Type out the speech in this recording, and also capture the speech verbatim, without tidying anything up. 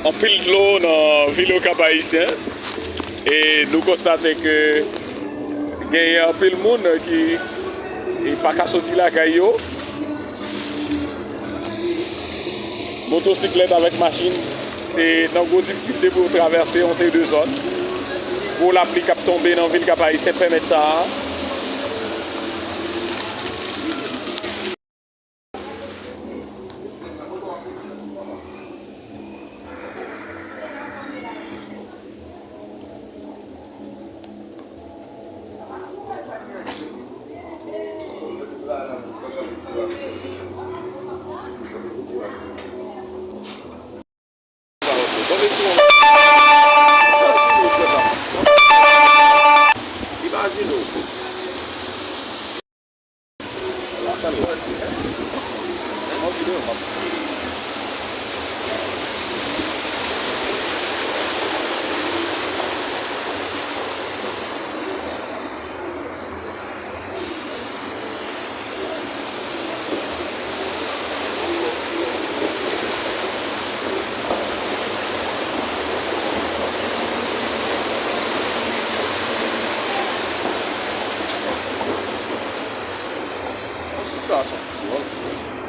Anpil dlo nan vil Okap Ayisyen. E nou konstate ke genyen anpil moun ki, e, pa ka soti lakay yo. Motosiklèt avèk machin, se nan gwo difikilte pou yo travèse yon seri de zòn. Gwo lapli k ap tonbe nan vil Kap Ayisyen pèmèt sa a. Imajine w. Se yon sitiyasyon ki dwòl.